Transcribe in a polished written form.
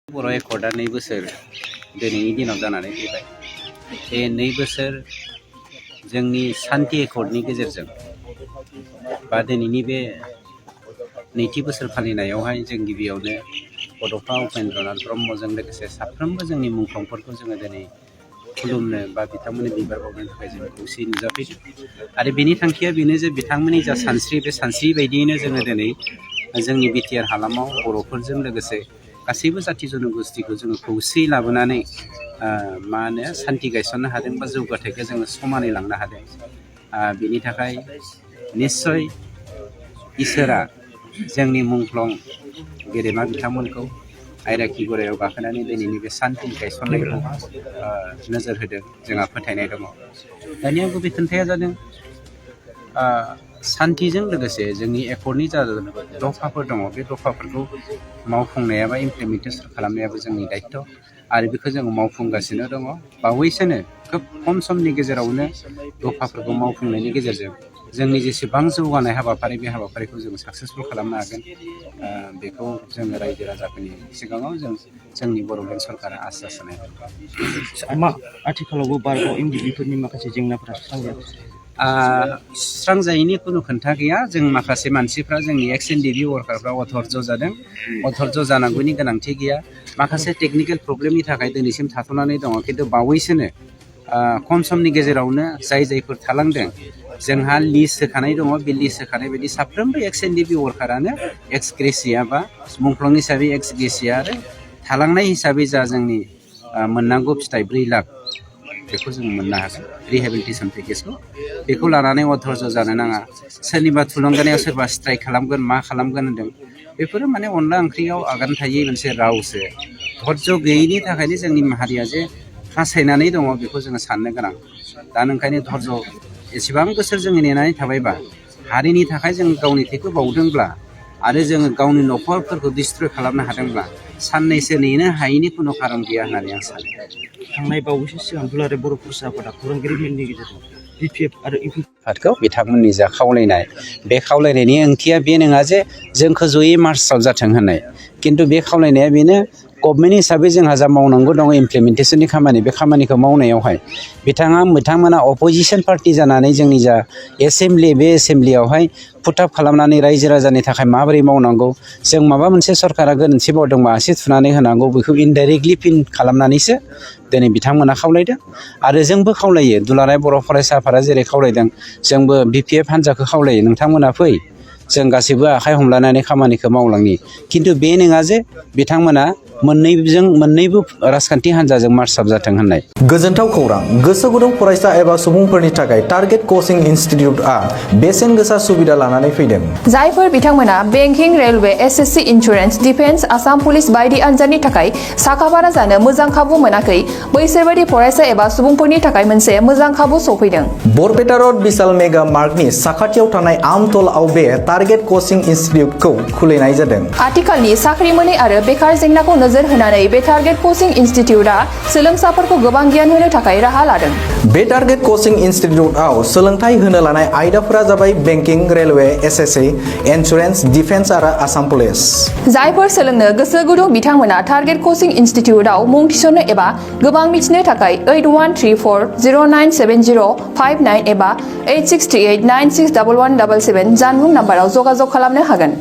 BTR Accord'a 2 बोसोर दिनैनि दिनाव जानानै फैबाय। बे 2 बोसोर जोंनि शान्ति एकर्डनि गेजेरजों बा दिनैनि बे नैथि बोसोर फालिनायावहाय जों गिबियावनो बड'फा उपेन्द्रनाथ ब्रह्मजों लोगोसे साफ्रोमबो जोंनि मुंख्लंफोरखौ जोङो दिनै खुलुमनो बा बिथांमोननि बिबार बावनो थाखाय जों खौसेयै नुजाफैदों। आरो बेनि थांखिया बेनो जे बिथांमोननि जा सानस्रि बे सानस्रि बायदियैनो जोङो दिनै जोंनि BTR हालामाव बर'फोरजों लोगोसे गासैबो जाथि जन'गोष्ठीखौ जोङो खौसेयै लाबोनानै सान्ति गायसननो हादों बा जौगाथायखौ जोङो समानै लांनो हादों। बेनि थाखाय निस्सय इसोरा जोंनि मुंख्लं गेदेमा बिथांमोनखौ आयराखि गरायाव गाखोनानै दिनैनि बे सान्ति गायसननायखौ नोजोर होदों, जोंहा फोथायनाय दङ। दानिया गुबै खोन्थाया जादों सान्तिजों लोगोसे जोंनि एकर्डनि जा दफाफोर दङ बे दफाफोरखौ मावफुंनाया बा इमप्लिमेन्टेसन खालामनायाबो जोंनि दायित्व आरो बेखौ जोङो मावफुंगासिनो दङ। बावैसोनो खोब खम समनि गेजेरावनो दफाफोरखौ मावफुंनायनि गेजेरजों जोंनि जेसेबां जौगानाय हाबाफारि बे हाबाफारिखौ जों साक्सेसफुल खालामनो हागोन, बेखौ जोङो रायजो राजाफोरनि सिगाङाव जोंनि बड'लेण्ड सरकारा आसा होनाय दं। आथिखालावबो बारग' इन्डिभिफोरनि माखासे जेंनाफोरा सुस्रांजायैनि खुनु खोन्था गैया। जों माखासे मानसिफ्रा जोंनि एक्स एनडिभि वार्कारफ्रा अधर्ज जादों, अधर्ज जानांगौनि गोनांथि गैया। माखासे टेकनिकेल प्रब्लेमनि थाखाय दिनैसिम थाथ'नानै दङ, खिन्थु बावैसोनो खम समनि गेजेरावनो जायफोर थालांदों जोंहा लिस्ट होखानाय दङ। बे लिस्ट होखानाय बायदि साफ्रोमबो एक्स एनडिभि वार्कारानो एक्स ग्रेसिया बा मुंख्लं हिसाबै एक्स ग्रेसिया आरो थालांनाय हिसाबै जा जोंनि मोननांगौ फिथाइ 3 लाख बेखौ जों मोननो हागोन रिहेबिलिटेसन पेकेजखौ। बेखौ लानानै अधर्ज जानो नाङा। सोरनिबा थुलुंगानायाव सोरबा स्ट्राइक खालामगोन मा खालामगोन होनदों, बेफोरो माने अनला ओंख्रियाव आगान थायै मोनसे रावसो। धर्ज गैयैनि थाखायनो जोंनि माहारिया जे फासायनानै दङ बेखौ जोङो साननो गोनां। दा ओंखायनो धर्ज एसेबां बोसोर जोङो नेनानै थाबायबा हारिनि थाखाय जों गावनि थैखौ बावदोंब्ला आरो जोङो गावनि न'खरफोरखौ डिस्ट्रय खालामनो हादोंब्ला साननैसो नेनो हायैनि खुनु खारन गैया होननानै आं सानो। थांनाय बावैसो सिगां दुलाराय बर' फरायसा आफादा खौरांगिरि मेलनि गेजेरजों BPF आरो UPPL बिथांमोननि जा खावलायनाय, बे खावलायनायनि ओंथिया बे नङा जे जोंखौ जयै मार्चआव जाथों होननाय, खिन्थु बे खावलायनाया बेनो गभर्नमेन्ट हिसाबै जोंहा जा मावनांगौ दङ इमप्लिमेन्टेसननि खामानि, बे खामानिखौ मावनायावहाय बिथांमोना अपोजिसन पार्टि जानानै जोंनि जा एसेम्ब्लि, बे एसेम्ब्लियावहाय पुटआप खालामनानै रायजो राजानि थाखाय माबोरै मावनांगौ, जों माबा मोनसे सरकारा गोरोन्थि मावदोंबा आसि थुनानै होनांगौ, बेखौ इनडाइरेक्टलि फिन खालामनानैसो दिनै बिथांमोना खावलायदों। आरो जोंबो खावलायो, दुलाराय बर' फरायसा आफादा जेरै खावलायदों जोंबो BPF हान्जाखौ खावलायो, नोंथांमोना फै, जों गासैबो आखाइ हमलायनानै खामानिखौ मावलांनि। खिन्थु बे नङा जे बिथांमोना मोननैबो राजखान्थि हान्जाजों मार्चआप जाथों होननाय। गोजोनथाव खौरां। गोसो गुदुं फरायसा एबा सुबुंफोरनि थाखाय टारगेट कचिं इनस्टिट्यूटआ बेसेन गोसा सुबिदा लानानै फैदों। जायफोर बिथांमोना banking, railway, SSC, insurance, defence, Assam police बायदि आनजादनि थाखाय साखाफारा जानो मोजां खाबु मोनाखै, बैसोर बायदि फरायसा एबा सुबुंफोरनि थाखाय मोनसे मोजां खाबु सफैदों। बरपेटा रोड विशाल मेगा मार्टनि साखाथियाव थानाय आमतलाव बे टारगेट कचिं इनस्टिट्यूटखौ खुलिनाय जादों। आथिखालनि साख्रि मोनै आरो बेकार जेंनाखौ नोजोर होनानै बे टारगेट कचिं इनस्टिट्यूटआ सोलोंसाफोरखौ गोबां गियान होनो थाखाय राहा लादों। बे टारगेट कचिं इनस्टिट्यूटआव सोलोंथाइ होनो लानाय आयदाफोरा जाबाय banking, railway, SSC, insurance, defence आरो आसाम पुलिस। जायफोर सोलोंनो गोसो गुदुं बिथांमोना टारगेट कचिं इनस्टिट्यूटआव मुं थिसननो एबा गोबां मिथिनो थाखाय 8134097059 एबा 8638961177 जानबुं नाम्बाराव जगाजग खालामनो हागोन।